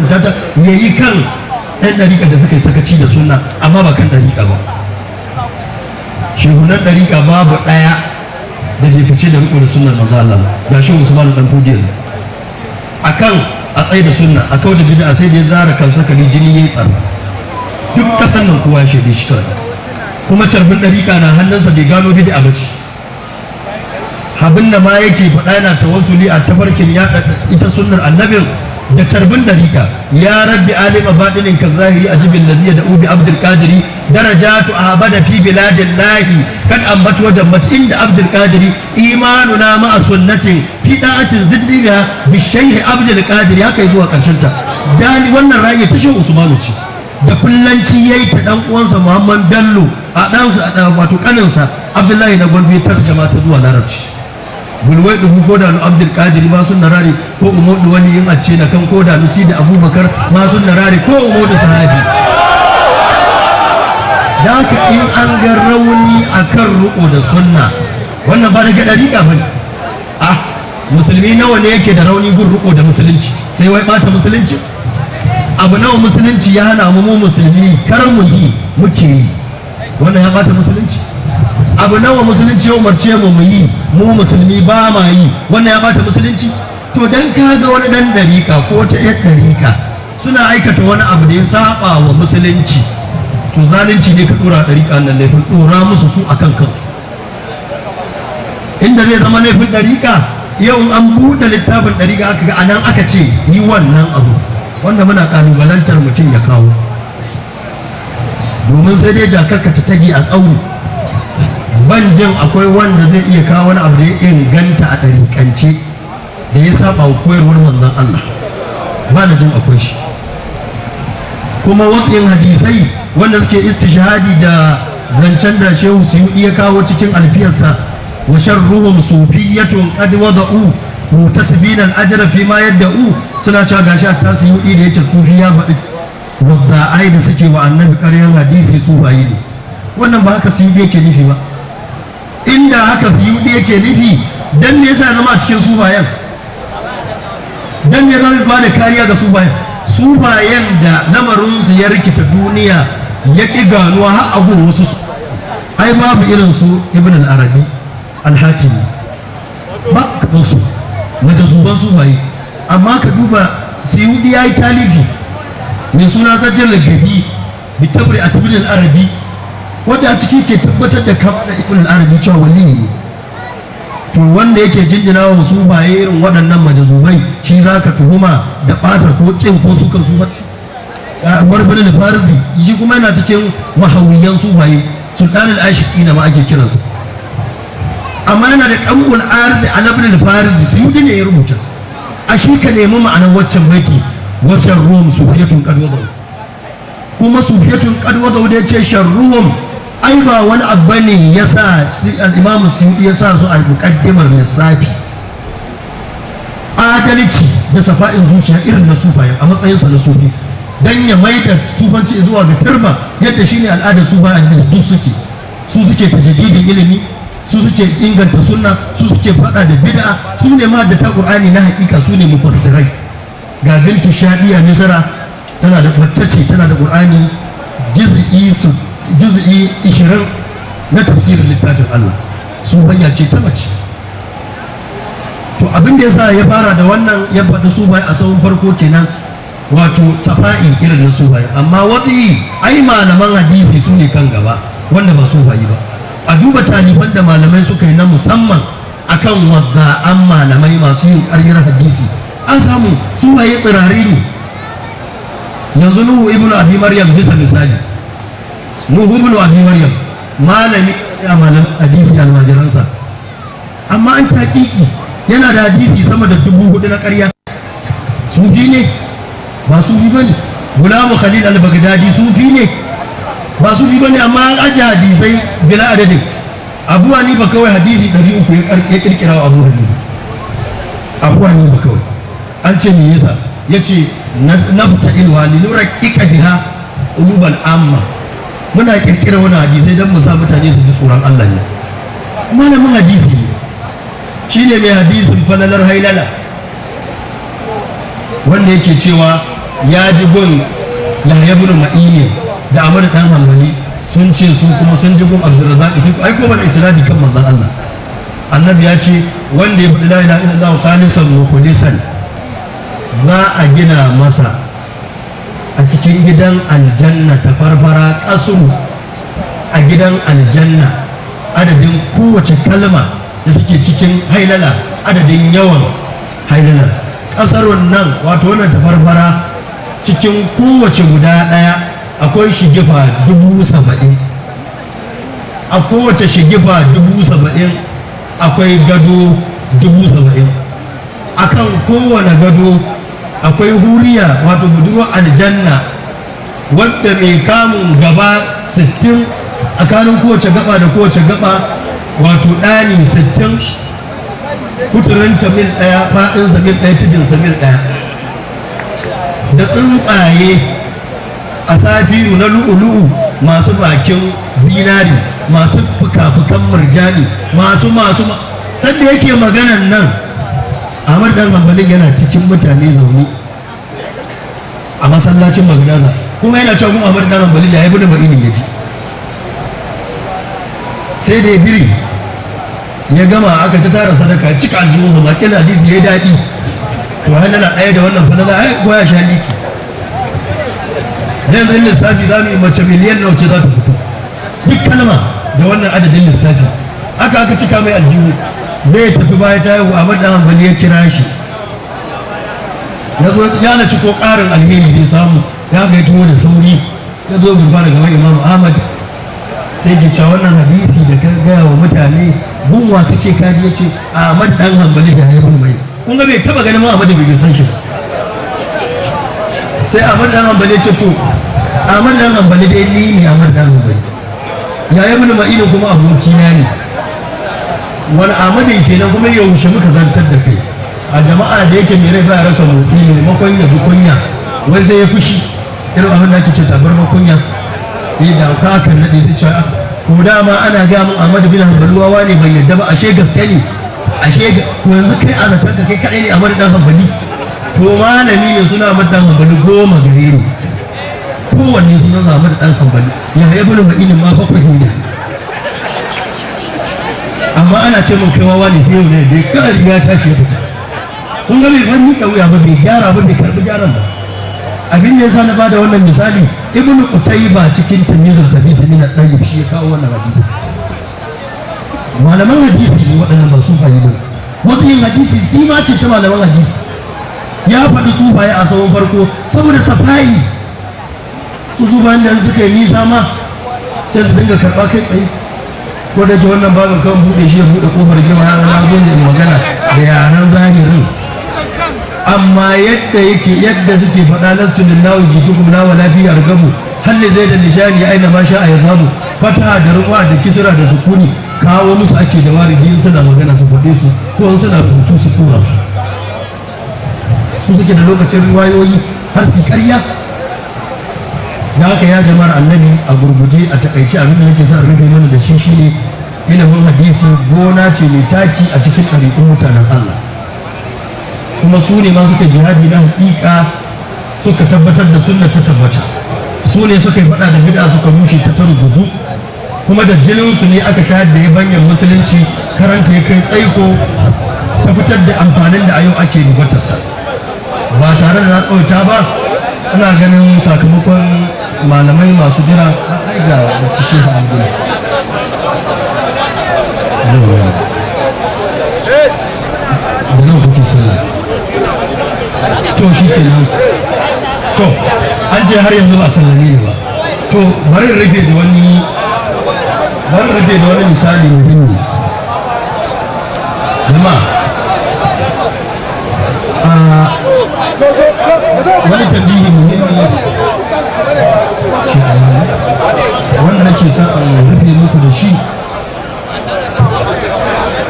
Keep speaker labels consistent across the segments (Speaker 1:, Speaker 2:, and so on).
Speaker 1: karanta ta yayi kan ɗan ɗariƙa da suka yi sakaci da sunna, amma ba kan ɗariƙa ba. Shehunan ɗariƙa babu ɗaya da bai fice da riƙo da sunnar manzo Allah ba. Ga Shehu Usman dan Fodiyo akan a tsaye da sunna, a kau da bid'a, sai da ya zara kansa kali jini yayi tsaro, duk kasan nan kowa ya shaide shi kawai. Kuma carbin ɗariƙa na hannunsa, bai gano bid'a ba ce. Abin da ma yake faɗa yana tawassuli a tafarkin yaɗa ita sunnar annabin da carbin ɗariƙa: ya rabbi alima baɗinin ka zahiri a jibin laziya da ubi Abdul Qadiri darajatu ahbada fi biladillahi kad ambat wajen mat inda Abdul Qadiri imanuna ma'a sunnatin fi da'atin zidni biha bi shaykh Abdul Qadiri. Haka zuwa karshen ta. Dali wannan ra'ayi ta Shehu Usmanu ce da fullanci yayi ta, dan uwansa Muhammad Bello a ɗansa, wato kaninsa Abdullahi na Gombe, tarjama ta zuwa Larabci. Bulwai dubu ko da Abdul Qadir ma sun narare ko umodu wani yin acce na kan ko da nusi da Abubakar ma sun narare ko umodu sahabi. Da haka in an ga rauni akan riko da sunna, wannan ba daga dariƙa bane. Ah, musulmi nawa ne yake da rauni gun riko da musulunci, sai wai bata musulunci? Abu nawa musulunci ya hana mu, mu musulmi, kar mu yi, muke yi, wannan ya bata musulunci? Abu nawa musulunci ya umarce mu mu yi, mu musulmi ba ma yi, wannan ya bata musulunci? To dan ka ga wani dan dariƙa ko wata yar dariƙa suna aikata wani abu da ya saba wa musulunci, to zalunci ne ka dora dariƙa nan laifin, dora musu su akan kansu. Inda zai zama laifin dariƙa, yau in an buɗe littafin dariƙa aka ga anan aka ce yi wannan abu, wanda muna kalubalantar mutum ya kawo, domin sai dai jakarka ta tagi a tsauni. Ban jin akwai wanda zai iya kawo wani abu da ya inganta a ɗariƙance da ya saba wa koyarwar manzon Allah, ba na jin akwai shi. Kuma waƙin hadisai wanda suke istishhadi da zancen da Shehu Suyuɗi ya kawo cikin alfiyarsa, wa sharruhum sufiyyatun qad wada'u mutasibina al-ajra fi ma yadda'u, suna cewa gashi ta Suyuɗi da yake sufi ya faɗi wadda ai da suke wa annabi ƙaryan hadisi sufayi ne. Wannan ba haka Suyuɗi yake nufi ba. Inda haka Suyuɗi yake nufi, dan me yasa zama a cikin sufayen? Dan me zama ba da kariya ga sufayen? Sufayen da lamarinsu ya rikita duniya, ya ƙi ganuwa har a gun wasu, ai babu irin su Ibn al-Arabi al-Hatimi, ba kamar su majazuban sufaye. Amma ka duba, Suyuɗi ya yi talifi mai suna Zajar Lagabi bi tabri a Ibn al-Arabi, wanda a ciki ke tabbatar da kamar Ibn al-Arabi cewa wali ne. To wanda yake jinjina wa su baye irin waɗannan majazubai, shi za ka tuhuma da ɓata ko ƙin ko sukan su ba? Umar bin al-Farisi shi kuma yana cikin mahawiyan sufaye, Sultan al-Ashiqi na ma ake kiransa, amma yana da Qamul Ardi ala Ibn al-Farisi, Suyudi ne ya rubuta. A shi ka nemi ma'anar waccan baiti, wa sharruhum sufiyatun qad wada'u. Kuma sufiyatun qad wada'u da yace sharruhum, ai ba wani abu ne ya sa al-Imam Suyuti ya sa su a muqaddimar lissafi. Adalci da safa'in zuciya irin na sufaye a matsayinsa na sufi, dan ya maida sufanci zuwa ga turba yadda shine al'adar sufaye da duk suke. Su suke tajaddidin ilimi, su suke inganta sunna, su suke fada da bid'a, su ne ma da ta Qur'ani na hakika, su ne mufassirai. Ga Bintu Shadiya Misra, tana da mace ce, tana da Qur'ani juz'i su juz'i 20 na tafsirin littafin Allah. Su hanya ce ta mace. To abin da yasa ya fara da wannan, ya faɗi su bai a sahun farko kenan, wato safa'i irin na sufaye. Amma wadi ai malaman hadisi su ne kan gaba wanda ba sufayi ba. A duba talifan da malamai suka yi na musamman akan wadda an malamai masu yin ƙaryar hadisi, an samu sufaye tsirare ne. Yanzu Nuhu ibnu Abi Maryam, bisa misali, Nuhu ibnu Abi Maryam malami a malamin hadisi, almajiransa, amma an taƙiƙi yana da hadisi sama da 4000 na ƙarya. Sufi ne? Ba sufi ba ne. Gulamu Khalil al-Baghdadi sufi ne? Ba sufi ba ne, amma an ajiye hadisai bila adadin. Abu Hanifa kawai hadisi 300 ya kirkira wa Abu Hanifa. Abu Hanifa kawai an ce me yasa, ya ce nafta ilwa li nuraqiqa biha qulubal amma, muna kirkira wani hadisai don mu sa mutane su ji tsoron Allah. Ne malamin hadisi ne, shine mai hadisin falalar hailala, wanda yake cewa ya ji gun Yahya ibn Ma'in da Ahmad dan Hanbali sun ce su kuma sun ji gun Abdurrazzaq su ai kuma da isnadi kan manzon Allah. Annabi ya ce wanda ya faɗi la ilaha illallah khalisan mukhlisan za a gina masa a cikin gidan aljanna ta farfara kasuru a gidan aljanna adadin kowace kalma da take cikin hailala adadin yawan hailalar kasarun nan wato wannan ta farfara cikin kowace guda ɗaya akwai shigifa 70,000 a kowace shigifa 70,000 akwai gado 70,000 akan kowane gado akwai huriya wato budurwar aljanna wadda mai kamun gaba 60 tsakanin kowace gaba da kowace gaba wato ɗani 60 kuturinta mil ɗaya faɗinsa mil ɗaya tudunsa mil ɗaya da tsuntsaye a safiru na lu'ulu'u masu bakin zinari masu fuka-fukan murjani masu sanda yake maganan nan Ahmad dan Hanbalin yana cikin mutane zaune a masallacin Bagdaza kuma yana cewa kuma Ahmad dan Hanbalin ya yi bin ma'inin yaji sai da biri ya gama aka ta tara sadaka cika aljihunsa ma kila hadisi ya daɗi to halala ɗaya da wannan falala ai ko ya sha liki dan zan lissafi za mu yi mace miliyan nawa ce za ta fito duk kalma da wannan adadin lissafi aka cika mai aljihu zai tafi baya ta haihu Ahmad dan Hanbali ya kira shi ya zo ya na ci ko ƙarin alheri zai samu ya ga tuwo da sauri ya zo gurfa daga gaban Imam Ahmad sai ke cewa wannan hadisi da ka gaya wa mutane gunwa ka ce kaji ya ce Ahmad dan Hanbali da ya mai kun ga bai taba ganin ma Ahmad bai san shi ba sai Ahmad dan Hanbali ya ce to Ahmad dan Hanbali dai ni ne Ahmad dan Hanbali ya yi mini ma'ina kuma abokina ne wani Ahmadin kenan kuma yaushe muka zantar da kai a jama'a da yake mai rai baya rasa motsi maimakon ya ji kunya wai sai ya fushi irin abin da ake ce tabarma kunya eh da ka kan nade zai ce ko dama ana ga mun Ahmad bin Hanbali wawa ne ban yadda ba ashe gaske ne ashe ko yanzu kai a zaton ka kai kadai ne Ahmad dan Hanbali to malami ne suna Ahmad dan Hanbali goma gare ni kowanne suna Ahmad dan Hanbali ya ibn Ma'in ma bakwai ne amma ana ce mun kai wawa ne sai yau ne bai kada riga tashi ya fita kun ga bai fanni ka wuya ba bai gyara ba bai karbi gyaran ba abin da yasa na bada wannan misali Ibnu Qutayba cikin Tamyizul Khabith min al-Tayyib shi ya kawo wannan hadisi malaman hadisi ne waɗannan ba sufaye ba wata yin hadisi sima ce ta malaman hadisi ya faɗi sufaye a tsawon farko saboda safayi su sufayen da suka yi nisa ma sai su dinga karɓa kai tsaye ko da ke wannan babin kan buɗe shi ya buɗe kofar girma har na zo ne magana da yaran zahirin amma yadda yake yadda suke faɗa lastu linnawi jitukum na wala fi argabu halli zai da nishani aina ma sha a yazabu fataha da ruwa da kisra da sukuni kawo musu ake da wari biyun suna magana su faɗe su ko suna rubutu su tura su su suke da lokacin riwayoyi har su karya da haka ya jama'ar annabi a gurguje a takaice abin da nake son rufe mana da shi shine ilimin hadisi gona ce mai taki a cikin ɗariƙun mutanen Allah kuma su ne ma suka jihadi na hakika suka tabbatar da sunna ta tabbata su ne suka yi faɗa da bid'a suka rushe ta targuzu kuma da jinin su ne aka shayar da yabanyan musulunci karanta ya kai tsaiko ta fitar da amfanin da a yau ake ribatarsa ba tare da na tsawaita ba ina ganin sakamakon malamai masu jira ai ga wasu shehu abdul da nan kuke sallah to shi kenan to an ce har yanzu ba sallame ne ba to bari rufe da wani bari rufe da wani misali muhimmi jama'a wani tambihi muhimmi ce wanda nake son in rufe muku da shi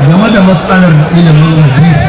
Speaker 1: game da matsalar ilimin hadisi.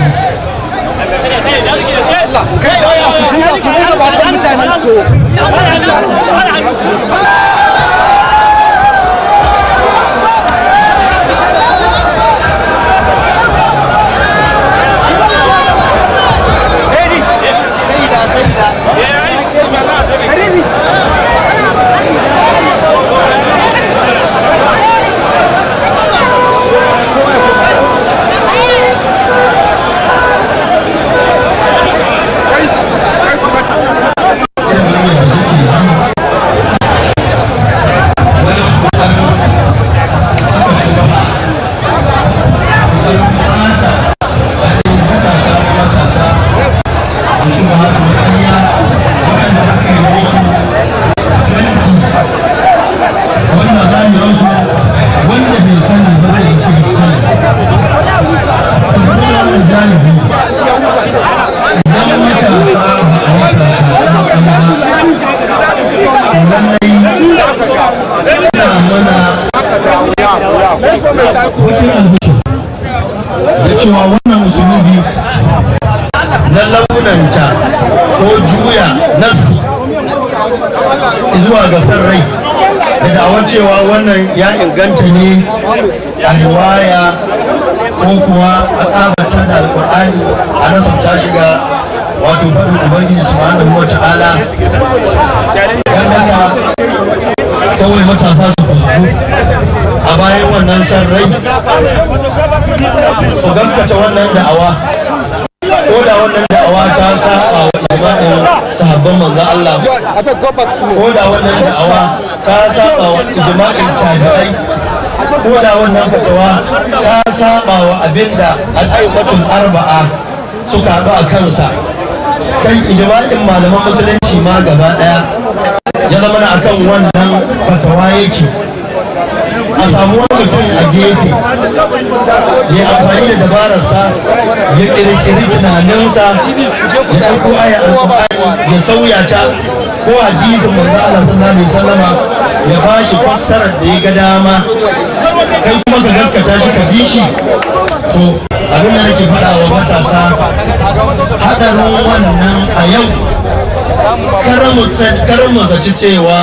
Speaker 1: Zuwa ga san rai da da'awar cewa wannan ya inganta ne a riwaya ko kuwa a ƙabata da Alƙur'ani, a nasabta shiga wato faɗin Ubangiji Subhanahu wa Ta'ala. Don haka kawai matasa su kusku a bayan wannan san rai su gaskata wannan da'awa, ko da wannan da'awa ta saba wa ijma'in sahabban manzon Allah, ko da wannan da'awa ta saba wa ijma'in tabi'ai, ko da wannan fatawa ta saba wa abinda al'aimatul arba'a suka haɗu a kansa, sai ijma'in malaman musulunci ma gaba ɗaya ya zama na akan wannan fatawa yake. A samu wani mutum a gefe ya amfani da dabararsa, ya ƙirƙiri tunaninsa, ya ɗauko aya Alƙur'ani ya sauya ta, ko hadisin manzo Allah sallallahu alaihi wasallama ya ba shi fassarar da ya ga dama, kai kuma ka gaskata shi, ka bi shi. To, abin da nake faɗa wa matasa, haɗarin wannan a yau, kar mu zaci cewa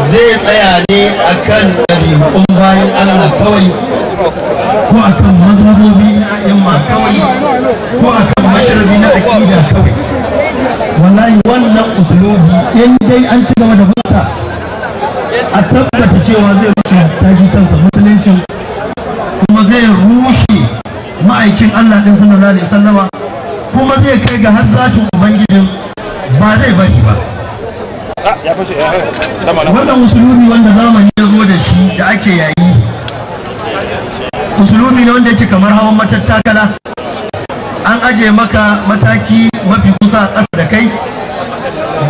Speaker 1: zai tsaya ne akan ɗariƙun bayan Allah kawai, ko akan mazhabobi na a'imma kawai, ko akan mashrabi na aƙida kawai. Wallahi wannan usulubi, in dai an ci gaba da binsa, a tabbata cewa zai rushe tashi kansa musuluncin, kuma zai rushe ma'aikin Allah din sallallahu alaihi wasallama, kuma zai kai ga har zatin Ubangijin ba zai bari ba. Wannan usulubi wanda zamani ya zo da shi da ake yayi, usulubi ne wanda yake kamar hawan matattakala. An aje maka mataki mafi kusa a ƙasa da kai,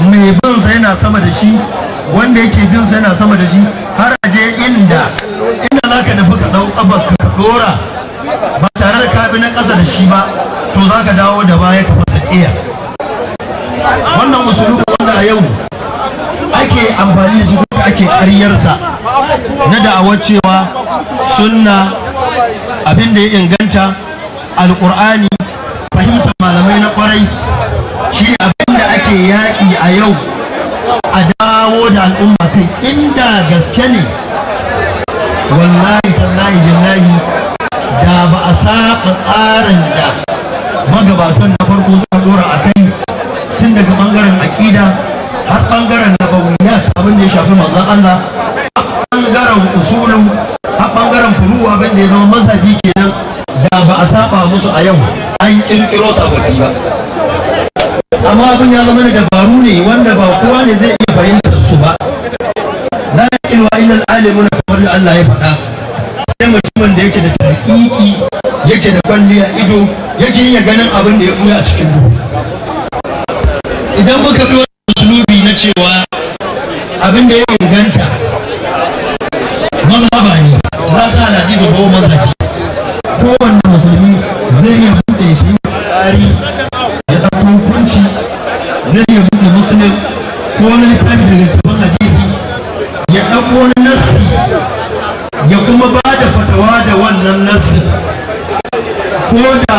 Speaker 1: mai bin sa yana sama da shi, wanda yake bin sa yana sama da shi, har aje inda za ka nufi ka ɗau ƙabar ka ɗora ba tare da ka bi na ƙasa da shi ba, to za ka dawo da baya ka fasa ƙiya. Wannan usulubi wanda a yau ake amfani da shi ko ake ƙaryarsa na da'awar cewa sunna, abin da ya inganta, Alƙur'ani, fahimtar malamai na ƙwarai, shi abin da ake yaƙi a yau a dawo da al'umma kai. Inda gaske ne, wallahi tallahi billahi, da ba a saba tsarin da magabatan na farko suka dora a kai, tun daga bangaren aƙida har bangaren nabawiyat, abin da ya shafi manzon Allah, har bangaren usulun, har bangaren furu, abin da ya zama mazhabi kenan, da ba a saba musu a yau an kirkiro sababbi ba. Amma abin ya zama da dabaru ne wanda ba kowa ne zai iya fahimtar su ba. La ya'qilu illa al-alimun, kamar da Allah ya faɗa, sai mutumin da yake da tahqiqi, yake da kwalliya ido, yake iya ganin abin da ya buya a cikin duhu. Idan muka bi wani usulubi na cewa abin da ya inganta mazhaba ne, za su halaji su bawo mazhabi, kowanne musulmi zai iya buɗe shi tsari ya ɗauko hukunci, zai iya buɗe Muslim ko wani littafi daga littafin hadisi, ya ɗauko wani nassi, ya kuma ba da fatawa da wannan nassi, ko da